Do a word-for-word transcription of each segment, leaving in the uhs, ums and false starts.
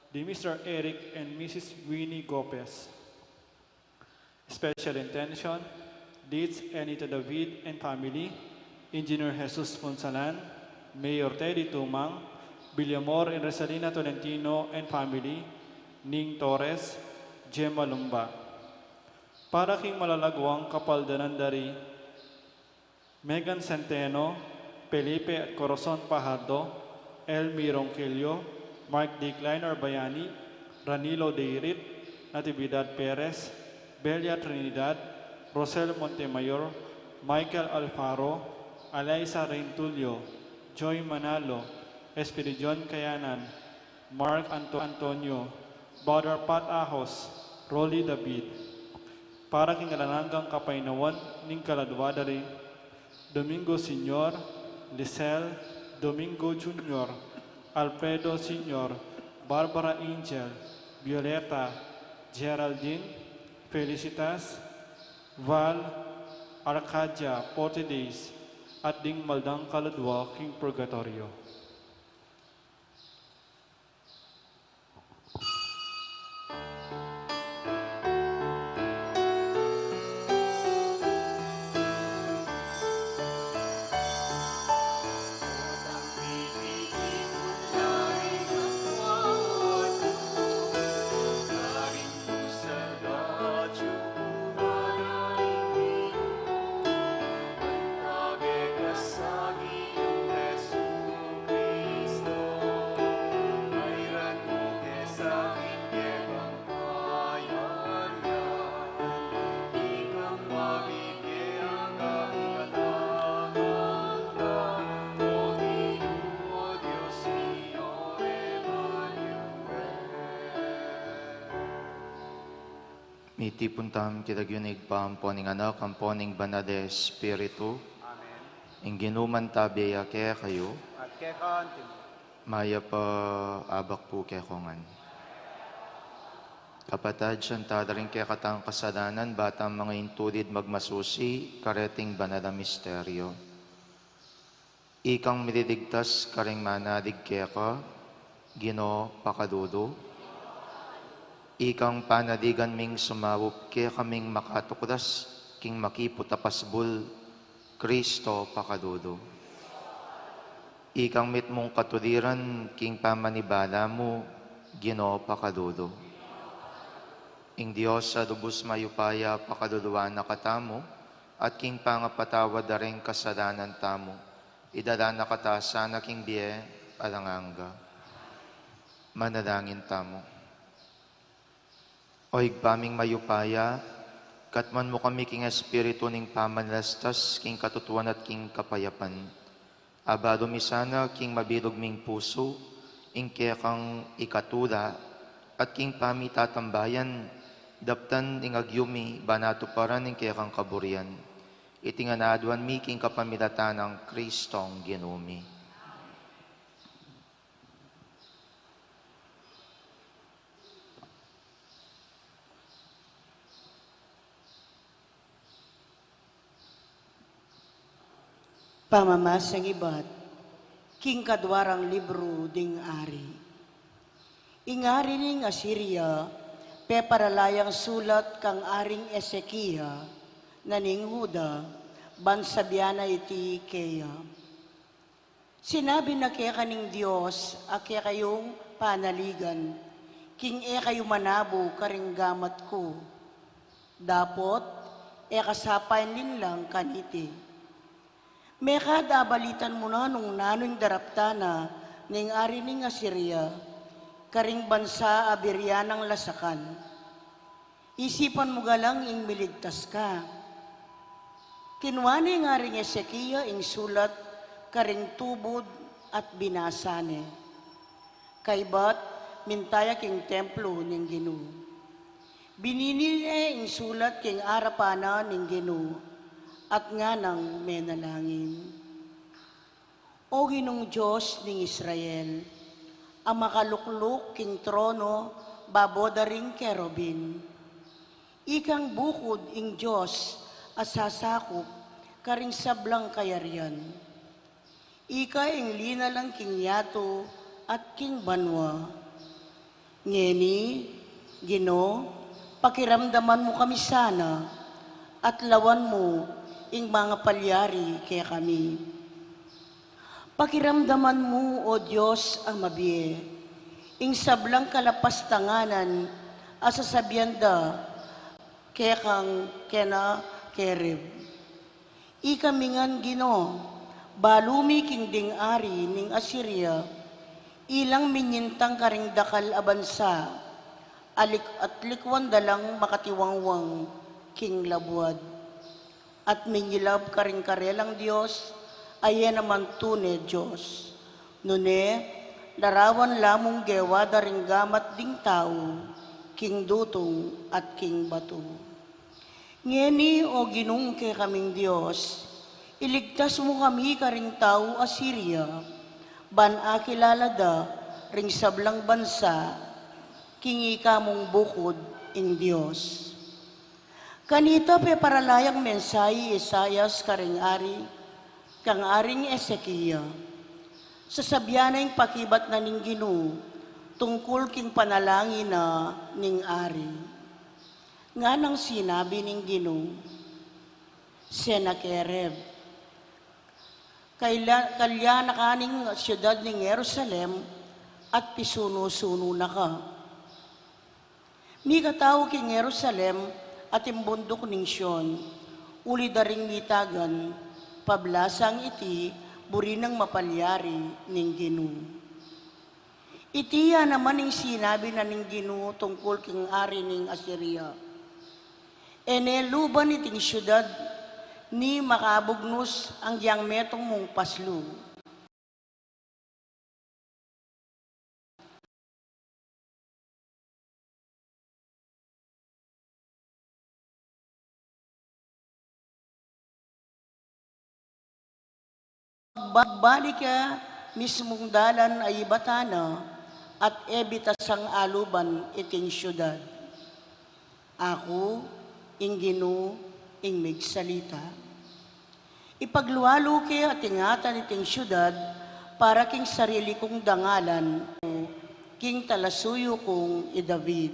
Di Mister Eric and Missus Winnie Gopez. Special intention, Deeds Anita David and family, Engineer Jesus Punsalan, Mayor Teddy Tumang, Villamor and Rosalina Tolentino and family, Ning Torres, Gemma Lumba. Para king malalagwang kapaldanan da ri Megan Centeno, Felipe at Corazon Fajardo, Elmi Ronquillo, Mark Decline Arbayani, Ranilo Deirit, Natividad Perez, Belia Trinidad, Rosel Montemayor, Michael Alfaro, Alaisa Reintulio, Joy Manalo, Espiridion Kayanan, Mark Anto-, Antonio, Brother Pat Ahos, Rolly David. Para king alang anggang kapaynawan ning kaladwa da ri Domingo Senior, Lisel, Domingo Junior, Alfredo Senior, Barbara Angel, Violeta, Geraldine, Felicitas, Val, Arcadia, forty days, at ding maldang kaladwa king purgatorio. Mitipun tamu king lagyu ning Ibpa, ampo ning Anak, ampo ning Banal a Espiritu. Amen. Ing Ginu mantabe ya kekayu. At keka antimu. Mayap a abak pu kekongan. Kapatad, sisian tala ring kekatang kasalanan, ba tang manga intulid magmasusi kareting banal a misteryo. Ikang mililigtas karing manalig keka, Ginu, pakalulu. Ikang panaligan ming sumaup kekaming makatuklas king makiput a pasbul, Kristo, pakalulu. Ikang mitmung katuliran king pamanibala mu, Ginu, pakalulu. Ing Dios a lubus mayupaya pakaluluan na katamu, at king pangapatawad da ring kasalanan tamu, idala na kata sana king bie alang angga. Manalangin tamu. O Ibpa ming mayupaya, katmuan mu kami king espiritu ning pamanilastas king katutuan at king kapayapan. Abalu mi sana king mabilug ming pusu ing kekang ikatula, at king pamitatambayan, daptan ing agyu mi ban atuparan ing kekang kaburian. Iti ngan aduan mi king kapamilatan nang Kristong Ginu mi. Pamamasang ibat king kadwa rang libru ding ari. Ing ari ning Asiria peparala yang sulat kang aring Ezekia na ning Juda, ban sabian na iti keya. Sinabi na keka ning Dios a kekayung panaligan, king e kayu manabu karing gamat ku. Dapot e ka sapain linlang kaniti. Mekad abalitan mu na nung nanu ing daraptan na ning ari ning Asiria karing bansa a birian nang lasakan. Isipan mu galang ing miligtas ka. Kinua ne ning aring Ezekia ing sulat karing tubud at binasa ne. Kaybat, minta ya king templo ning Ginu. Binini ne ing sulat king arapan na ning Ginu, at nganang menalangin. O Ginung Dios ning Israel, a makalukluk king trono babo da ring kerubin. Ikang bukud ing Dios a sasakup karing sablang kayarian. Ika ing linalang king yatu at king banua. Ngeni, Ginu, pakiramdaman mu kami sana, at lawan mu ing mangapalyari kekami. Pakiramdaman mu, O Dios a mabie, ing sablang kalapastanganan a sasabian da kekang Sennakerib. Ikami ngan, Ginu, balu mi king ding ari ning Asiria, ilang minyintang karing dakal a bansa, alik-, at likwan da lang makatiwangwang king labuad. At minyilab karing karelang dios a e naman tune dios. Nune, larawan la mung gewa da ring gamat ding tau king dutung at king batu. Ngeni, O Ginung kekaming Dios, iligtas mu kami karing tau Asiria, ban akilala da ring sablang bansa king ika mung bukud ing Dios. Kanita peparala yang mensahe i Isaias karing ari, kang Aring Ezekia. Sasabian na ing pakibat na ning Ginu tungkul king panalangin na ning ari. Nganang sinabi ning Ginu, Sennakerib, kaila-, kalya na ka ning siudad ning Jerusalem at pisunu-sunu na ka. Mikatau king Jerusalem at ing bunduk ning Sion, uli da ring mitagan, pablasang iti buri nang mapalyari ning Ginu. Iti ya naman ing sinabi na ning Ginu tungkul king ari ning Asiria, E ne luban iting siudad ni makabugnus anggyang metung mung paslu. Magbalik ya mismung dalan a ibatan na at e bitasang aluban iting siudad. Aku, ing Ginu, ing migsalita. Ipaglualu ke at ingatan iting siudad para king sarili kung dangalan, king talasuyu kung i David.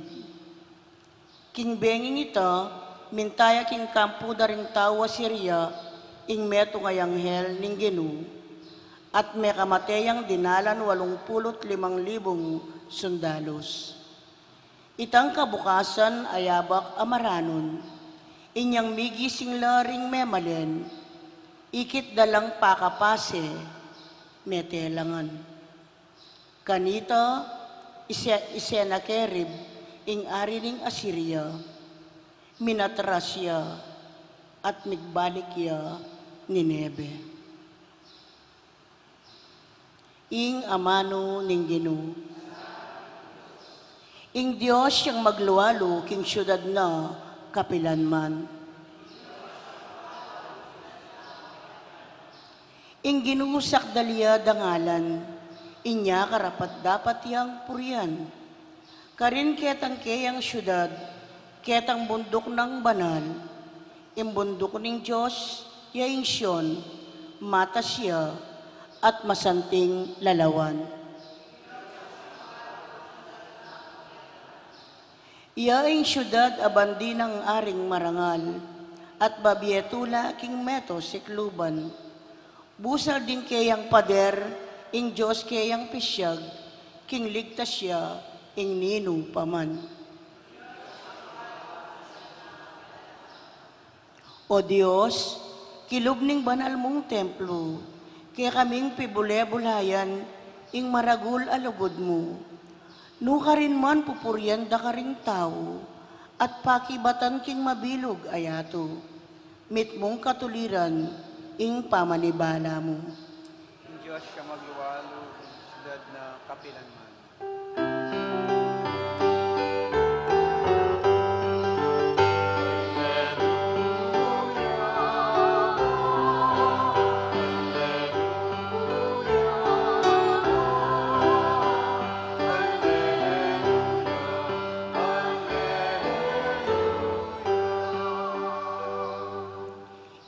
King benging ita, minta ya king kampu da ring tau Asiria ing metung a anghel ning Ginu, at mekamate yang dinalan walung pulu't limang libung sundalus. Itang kabukasan a yabak a maranun, inyang migising la ring memalen, ikit da lang pakapase, metelangan. Kanita, i Se-, i Sennakerib, ing ari ning Asiria, minatras ya at migbalik ya Ninebe. Ing amanu ning Ginu. Ing Dios yang maglualu king siudad na kapilan man. Ing Ginu sakdal ya dangalan, inya karapat-dapat yang purian. Karin ketang keyang siudad, ketang bunduk nang banal, ing bunduk ning Dios, ya ing Sion, matas ya, at masanting lalawan. Iya ing siudad a bandi nang aring marangal, at babie tula king meto sikluban. Busal ding keyang pader, ing Dios keyang pisyag, king ligtas ya, ing ninu pa man. O Dios, kilub ning banal mung templu, kekaming pibule-bulayan ing maragul a lugud mu. Nu karin man pupurian da karing tau, at pakibatan king mabilug a yatu. Mitmung katuliran ing pamanibala mu. Ing Dios ya maglualu king siudad na kapilan man.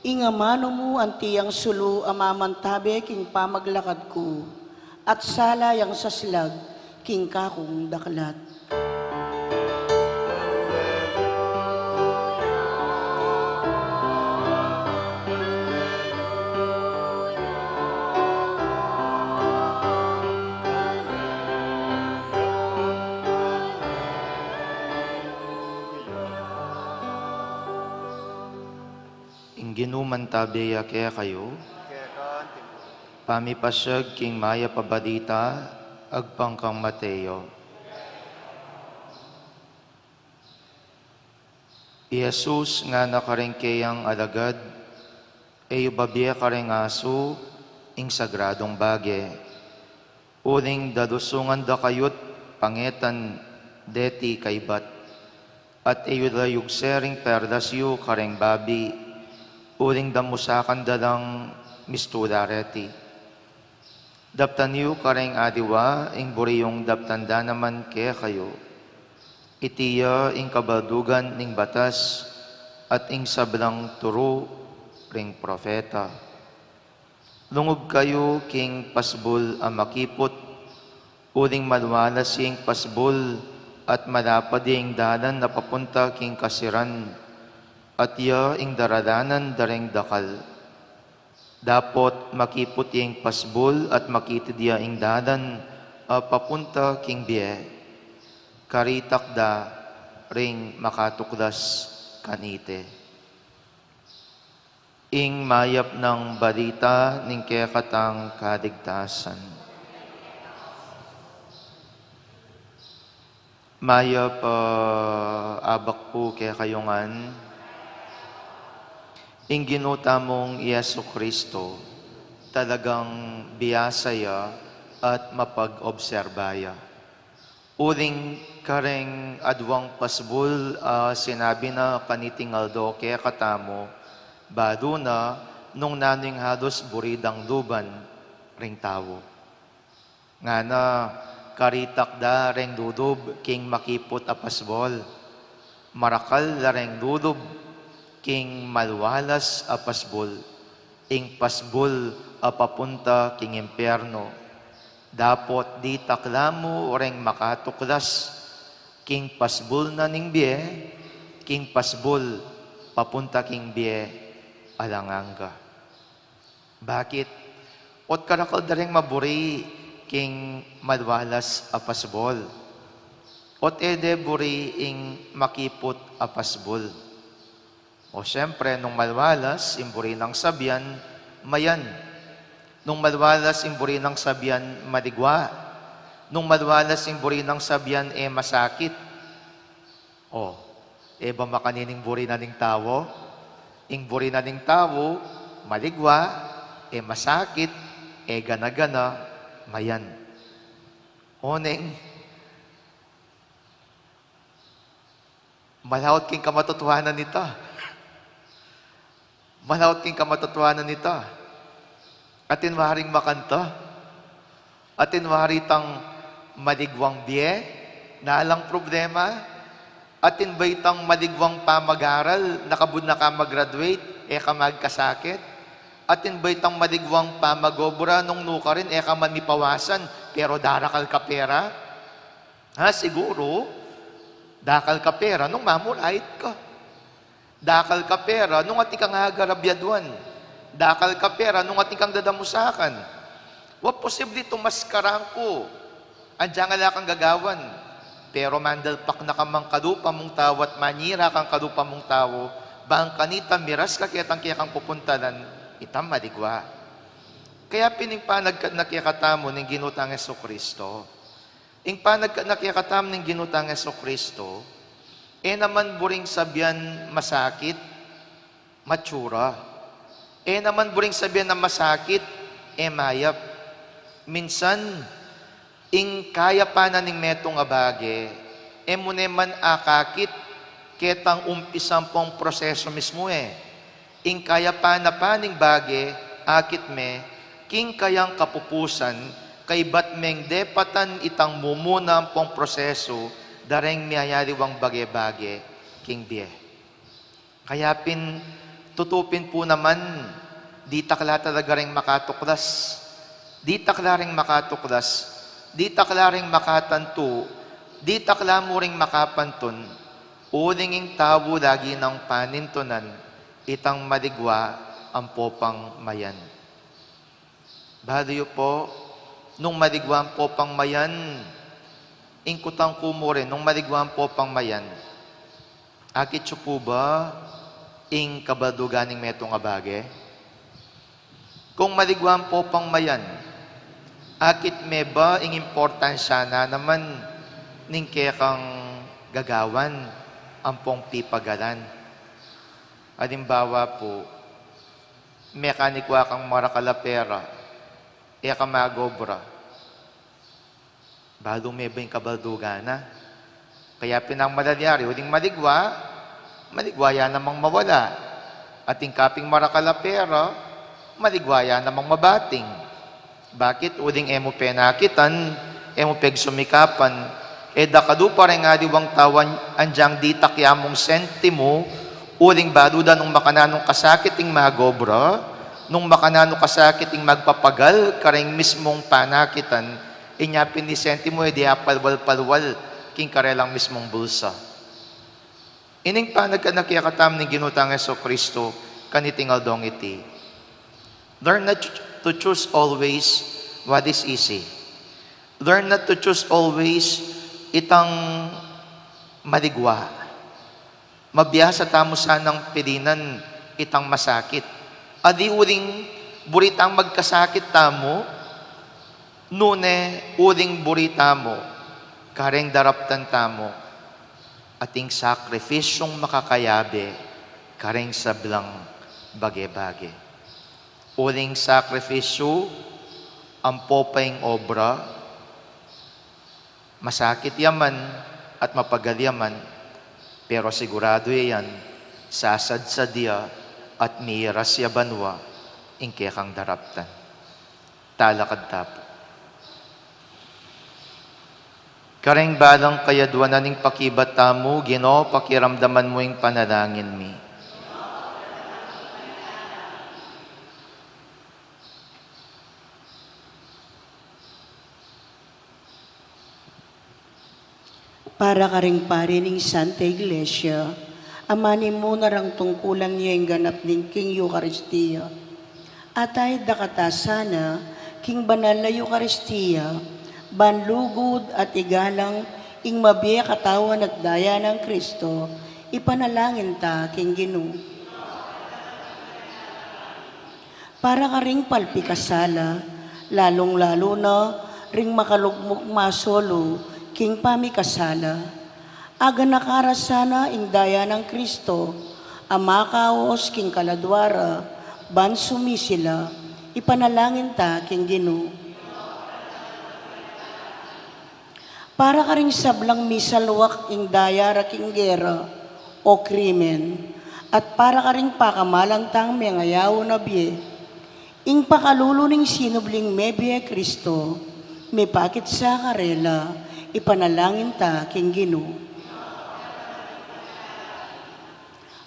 Ing amanu mu anti yang sulu a mamantabe king pamaglakad ku, at sala yang saslag King kakung daklat. Ing Ginu mantabe ya kekayu. Pamipasiag king mayap a balita agpang kang Mateo. I Jesus ngana kareng keyang alagad, e yu babie kareng asu ing sagradung bage, uling dalusungan da kayut pangetan deti kaybat, at e yu la yugse ring perlas yu kareng babi, uling damusakan da lang mistula reti. Daptan yu kareng aliwa ing buri yung daptan da naman kekayu. Iti ya ing kabaldugan ning batas at ing sablang turu ring propeta. Lungub kayu king pasbul a makiput, uling malwalas ya ing pasbul at malapad ya ing dalan a papunta king kasiran, at ya ing daralanan da ring dakal. Dapot makiput ya ing pasbul at makitid ya ing dalan a papunta king bie. Karitak da ring makatuklas kaniti. Ing mayap nang balita ning kekatang kaligtasan. Mayap a abak pu kekayu ngan. Ing Ginu tamung Jesucristo, talagang biyasa ya at mapag-obserba ya. Uling kareng adwang pasbul a sinabi na kaniting aldo kekatamu, balu na nung nanu ing halus buri dang luban ring tau. Ngana, karitak da reng lulub king makiput a pasbul. Marakal la reng lulub king malwalas a pasbul, ing pasbul a papunta king impiernu. Dapot ditak la mu reng makatuklas king pasbul na ning bie, king pasbul papunta king bie alang angga. Bakit? Ot karakal da reng maburi king malwalas a pasbul. Ot e de buri ing makiput a pasbul. O, siyempre, nung malwalas ing buri nang sabian, mayan. Nung malwalas ing buri nang sabian, maligwa. Nung malwalas ing buri nang sabian, e masakit. O, e ba makanini ing buri na ning tau? Ing buri na ning tau, maligwa, e masakit, e gana-gana, mayan. Oneng, malaut king kamatutuanan ita. Malaut king kamatutuanan ita. Atin waring makanta. Atin wari tang maligwang bie, nalang problema. Atin ba itang maligwang pamag-aral, nakabud na ka mag-graduate, e ka magkasakit. Atin ba itang maligwang pamag-obra, nung nukarin, e ka man mipawasan, pero darakal ka pera. Ha, siguru, dakal ka pera nung mamurait ka. Dakal ka pera nung atin kang agarabyaduan. Dakal ka pera nung atin kang dadamusakan. Wa, posible tumaskaran ku. Andiyan nga la kang gagawan. Pero mandalpak na ka mang kalupa mung tau at manyira kang kalupa mung tau, bang kanita miras ka ketang kekang pupuntalan, ita maligwa. Kaya pin ing panagkat na kekatamu ning Ginu tang Jesucristo. Ing panagkat na kekatamu ning Ginu tang Jesucristo, e naman buring sabian masakit, matsura. E naman buring sabian a masakit, e mayap. Minsan, ing kayapan na ning metung a bage, e mu ne man akakit ketang umpisan pung prosesu mismu e. Ing kayapan na pa ning bage, akit me, king kayang kapupusan, kaybat meng depatan itang mumuna ampong prosesu, da reng miyayaliwang bage-bage, king bie. Kaya pin, tutu pin pu naman, ditak la talaga reng makatuklas. Ditak la reng makatuklas. Ditak la ring makatantu, ditak la mu ring makapantun, uling ing tau lagi nang panintunan, itang maligwa ampo pang mayan. Balu yu po, nung maligwa ampo pang mayan, ing kutang ku mu rin, nung maligwa ampo pang mayan, akit yu pu ba ing kabaldugan ning metung a bage? Kung maligwa ampo pang mayan, akit me ba ing importansya na naman ning kekang gagawan ampong pipagalan? Alimbawa pu, mekaniku kang marakal a pera, e ka mag-obra. Balu me ba ing kabaldugan na? Kaya pin ing malalyari, uling maligwa, maligwa ya namang mawala. At ing kaping marakal a pera, maligwa ya namang mabating. Bakit? Uling e mu penakitan, e mu pegsumikapan, e da kalupa reng aliwang tau anyang ditak ya mung sentimu, uling balu da nung makananung kasakit ing mag-obra, nung makananung kasakit ing magpapagal kareng mismung panakitan, inya pin ing sentimu e de apalwal-palwal king karelang mismung bulsa. Ining panagkanakekatamu ning Ginu tang Jesucristo kaniting aldong iti. Learn not to choose always what is easy. Learn not to choose always itang maligwa. Mabiasa tamu sanang pilinan itang masakit. Adi uling buri tang magkasakit tamu, nune uling buri tamu kareng daraptan tamu, ating sakrifisyung makakayabe kareng sablang bage-bage. Uling sakrifisyu ampo pa ing obra, masakit ya man at mapagal ya man, pero siguradu ya yan, sasadsad ya at miras ya banua ing kekang daraptan. Talakad ta pu. Kareng balang kayadwanan ning pakibat tamu, Ginu, pakiramdaman mu ing panalangin mi. Para karing pari ning Santa Iglesia, a manimuna rang tungkulan ya ing ganap ning king Eukaristia. Atayad da kata sana king banal a Eukaristia, ban lugud at igalang ing mabie katawan at daya nang Kristo, ipanalangin ta king Ginu. Para karing palpikasala, lalung-lalu na ring makalugmok masolu king pamikasala. Aganaka ra sana ing daya nang Kristo, a makaus king kaladwa ra, ban sumisila, ipanalangin ta king Ginu. Para karing sablang misalwak ing daya ra king gera o krimen, at para karing pakamalan tang mengayaun a bie, ing pakalulu ning sinubling mebie Kristo, mipakit sa karela, ipanalangin ta king Ginu.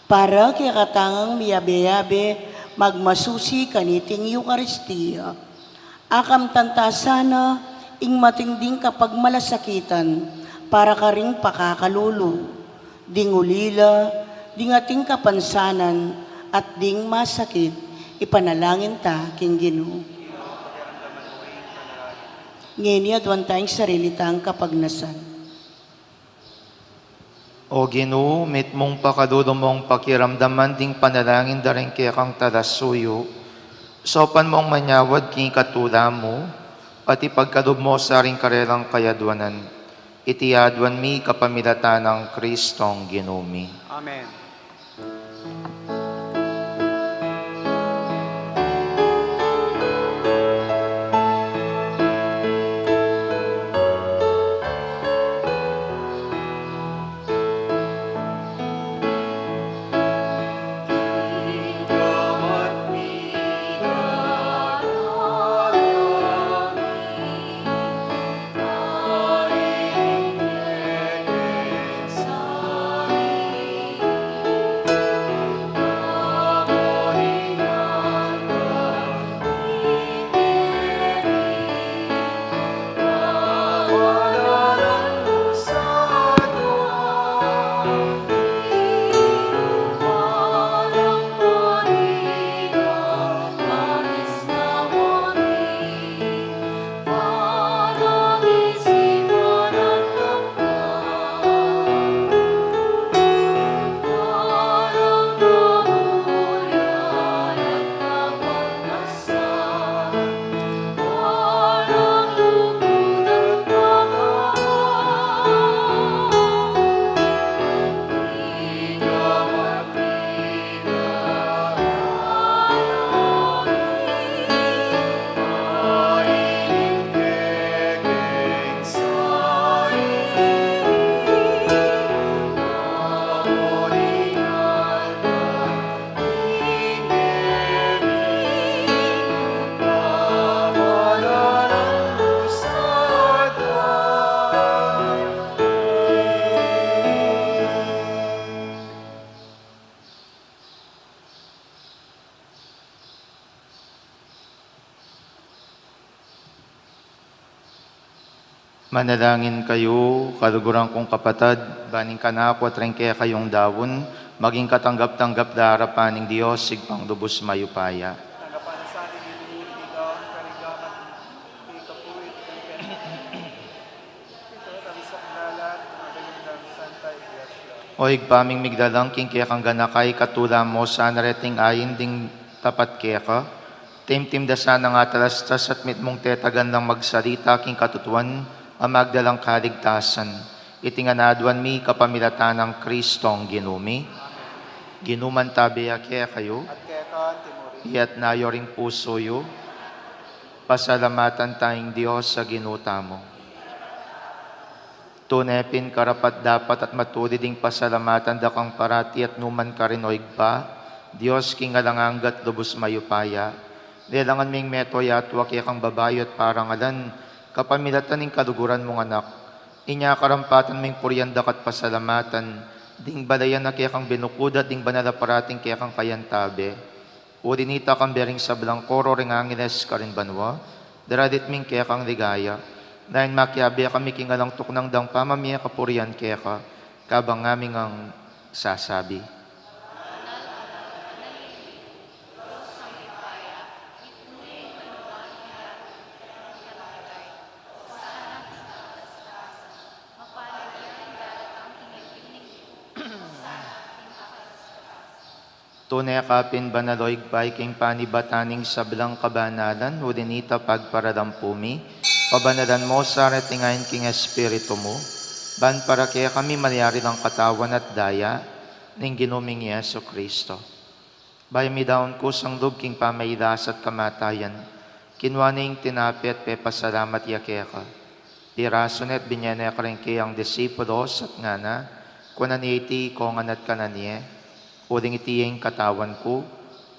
Para kekatang miyabe-yabe magmasusi kaniting Eukaristia, akamtan ta sana ing matinding kapagmalasakitan para karing pakakalulu, ding ulila, ding ating kapansanan, at ding masakit, ipanalangin ta king Ginu. Ngeni aduan tang sarili tang kapagnasan. O Ginu, mitmung pakalulu mung pakiramdaman ding panalangin da ring kekang talasuyu. Saupan mung manyawad king ikatula mu, at ipagkalub mu sa ring karelang kayadwanan. Iti aduan mi kapamilatan nang Kristong Ginu mi. Amen. Manalangin kayu, kaluguran kung kapatad, ban ing kanaku at ring kekayung daun, maging katanggap-tanggap da arapan ning Dios, Ibpang lubus mayupaya. Tanggapan na sa atin ing lingkod, ing karigaman, ing kapuit, ing kekayung daun. Ito, kami sa kilala at mga balindang Santa Iglesia. O Ibpa ming miglalang king kekang ganaka, ikatula mu sana reting ain ding tapat keka. Timtim da sana nang atalastas at mitmung tetagan lang magsalita king katutuan a magdalang kaligtasan. Iti ngan aduan mi kapamilatan nang Kristong Ginu mi. Ginu mantabe ya kekayu. At keka antimurin. Iyatas yu ring pusu yu. Pasalamatan taya ing Dios a Ginu tamu. Tune pin karapat-dapat at matulid ing pasalamatan da kang parati at nu man karin, O Ibpa, Dios king alang angga at lubus mayupaya. Lelangan ming meto yatu a kekang babayu at parangalan, kapamilatan ning kaluguran mung Anak. Inya karampatan ming purian da ka at pasalamatan, ding balayan a kekang binukud at ding banal a parating kekang kayantabe. Uli nita, kambe ring sablang koro ring angeles karin banua, daralit ming kekang ligaya. Lain makiabe kami king alang tuknang dang pamamie kapurian keka, kabang ngaming sasabi. Tune ka pin banal, O Ibpa, king panibatan ning sablang kabanalan, uli nita pagparalampu mi, pabanalan mu sa reting ain king Espiritu mu, ban para kekami malyari lang katawan at daya ning Ginu ming Jesu Kristo. Bayu midaun kusang lub king pamailas at kamatayan, kinua ne ing tinape at pepasalamat ya keka. Pirasu ne at binye ne karing keyang disipulos at ngana, kuanan ye iti ikongan at kanan ye, uling iti ing katawan ku,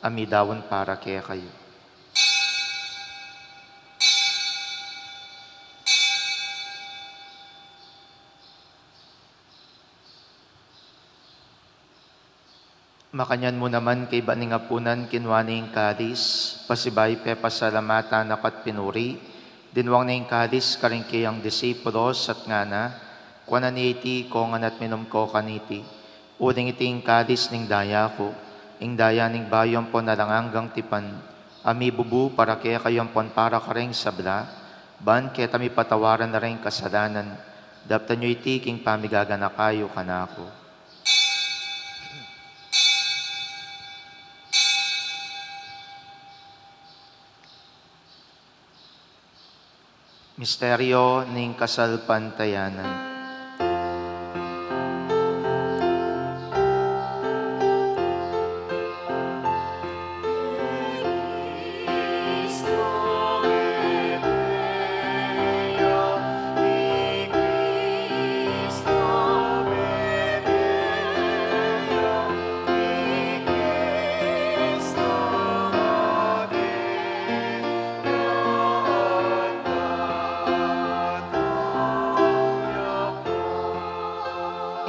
a midaun para kekayu. Makanyan mu naman kaibat ning apunan, kinua ne ing kalis, pasibayu pepasalamatan na ka at pinuri, dinwang ne ing kalis karing keyang disipulos at ngana, kuanan ye iti ikongan at minum ko kaniti, uling iti ing kalis ning daya ku, ing daya ning bayu ampon alang anggang tipan, a mibubu para kekayu ampon para kareng sabla, ban keta mipatawaran la reng kasalanan. Daptan yu iti king pamigaganaka yu kanaku. Misteryo ning kasalpantayanan.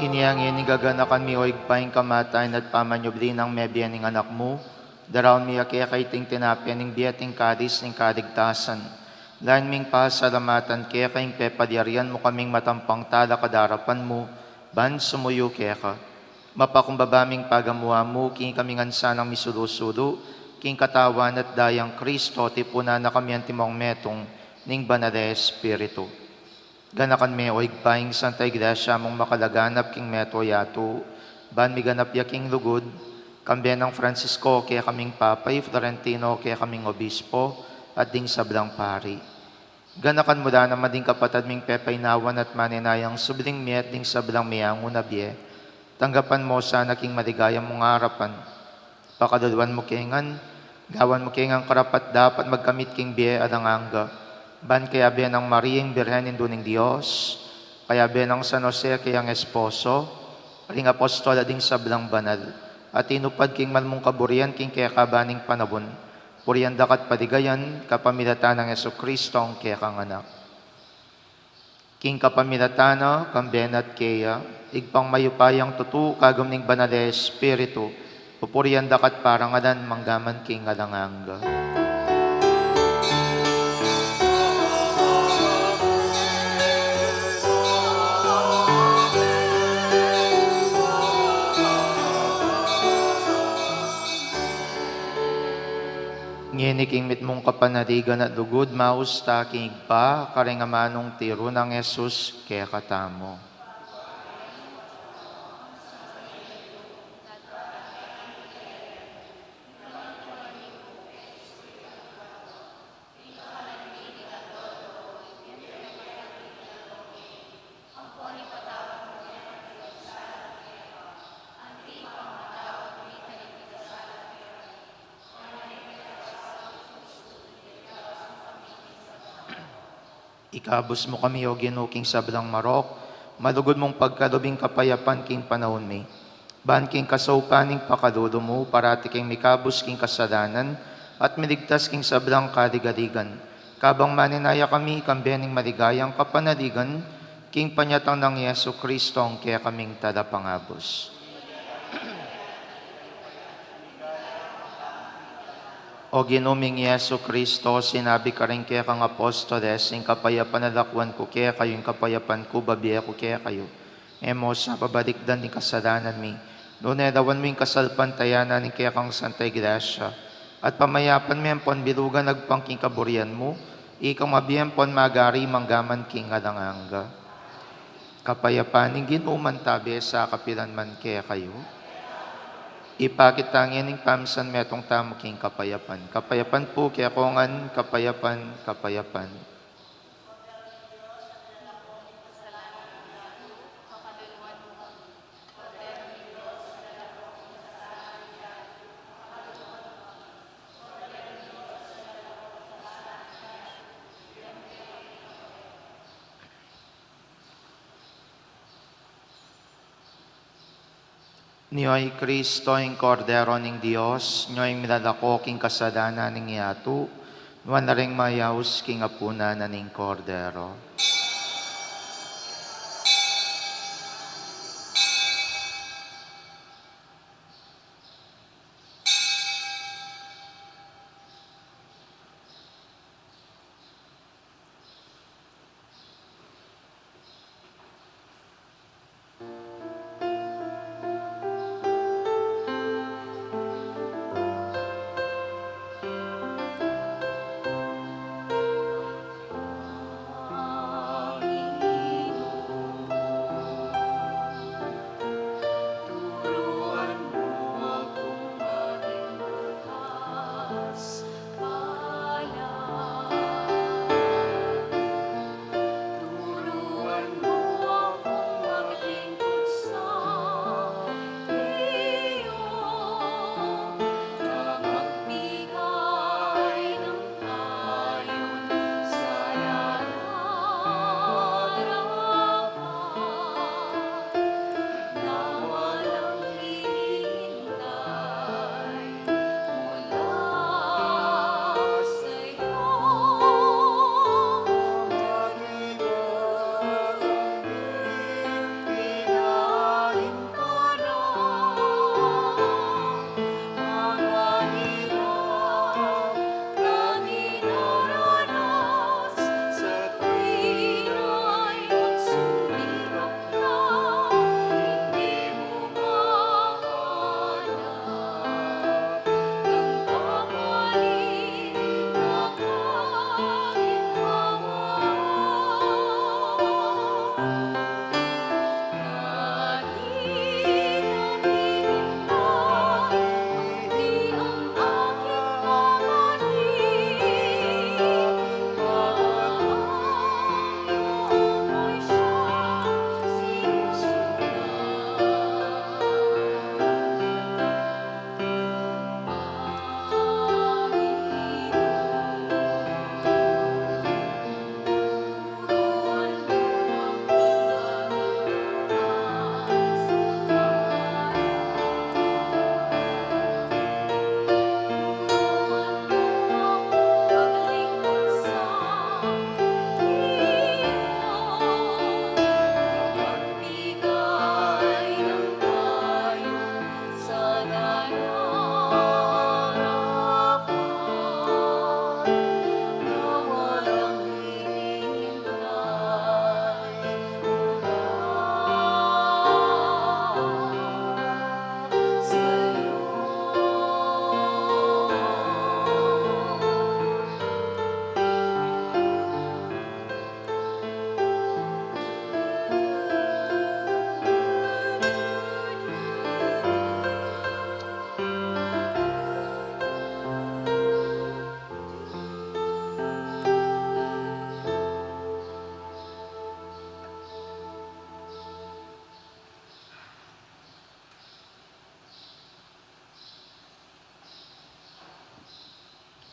Inya ngeni gaganakan mi, o Ibpa, ing kamatayan at pamanyubli nang mebie ning Anak mu, daraun mi keka iting tinape ning bie at ing kalis ning kaligtasan. Lain ming pasalamatan keka ing pepalyarian mu kaming matampang talakad king arapan mu, ban sumuyu keka. Mapakumbaba ming pagamuan mu king ikami ngan sanang misulu-sulu king katawan at dayang Kristo, tipunan na kami antimong metung ning Banal a Espiritu. Ganakan me, o Ibpa, ing Santa Iglesia mung makalaganap king mabilug a yatu, ban miganap ya king lugud, kambe nang Francisco kekaming Papa, i Florentino kekaming Obispo, at ding sablang pari. Ganakan mu la naman ding kapatad ming pepainawan at manenayang subling mie at ding sablang meangu na bie. Tanggapan mu sana king maligaya mung arapan. Pakaluluan mu ke ngan, gawan mu ke ngan karapat-dapat magkamit king bie alang angga. Ban kayabe nang Mariang Birhen, Indu ning Dios, kayabe nang San Jose keyang esposo, ring apostol at ding sablang banal, a tinupad king mal mung kaburian king kekaban ning panaun, purian da ka at paligayan, kapamilatan nang Jesucristo a kekang Anak. King kapamilatan na, kambe na at keya, Ibpang mayupayang tutu, kagum ning Banal a Espiritu, pupurian da ka at parangalan manggaman king alang angga. Ing mitmung kapanaligan at lugud, maus ta king Ibpa, karing amanung tiru nang Jesus kekatamu. Ikabus mu kami, O Ginu, king sablang marok, malugud mung pagkalub ing kapayapan king panaun mi. Ban king kasaupan ning pakalulu mu, parati kaming mikabus king kasalanan at miligtas king sablang kaligaligan. Kabang maninaya kami, kambe ning maligayang kapanaligan, king panyatang nang Jesu Cristo, ing kekaming Talapangabus. O Ginu ming Jesu Cristo, sinabi karing kekang apostoles, ing kapayapan lakwan ku kekayu, ing kapayapan ku babie ku kekayu. E mu sa babalikdan ing kasalanan mi, nune lawan mu ing kasalpantayanan ning kekang Santa Iglesia, at pamayapan me ampon bilugan agpang king kaburian mu, ikang mabie ampon magari manggaman king alang angga. Kapayapan ning Ginu mantabe sa kapilan man kekayu. Ipakit tang ing pamisan metung tamu king kapayapan. Kapayapan pu kekongan, kapayapan, kapayapan. Nyo i Kristo, ing Kordero ning Dios, nyo ing milalako king kasalanan ning yatu, nuan la ring mayaus king apunan na ning Kordero.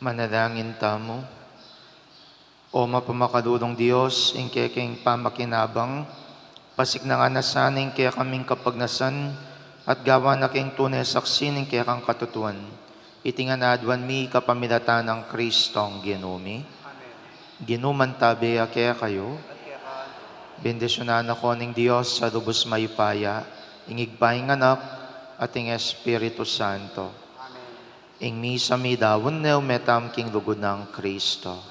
Manalangin tamu. O mapamakalulung Dios, ing kekeng pamakinabang, pasiknangan na sana ing kekaming kapagnasan at gawan na keng tune saksi ning kekang katutuan. Iti ngan aduan mi kapamilatan nang Kristong Ginu mi. Amen. Ing Ginu mantabe ya kekayu. Bendisyunan na kayu ning Dios a lubus mayupaya, ing Ibpa, ing Anak, at ing Espiritu Santo. Amen. Ing misa mi daun ne, ume tamu king lugud nang Kristo.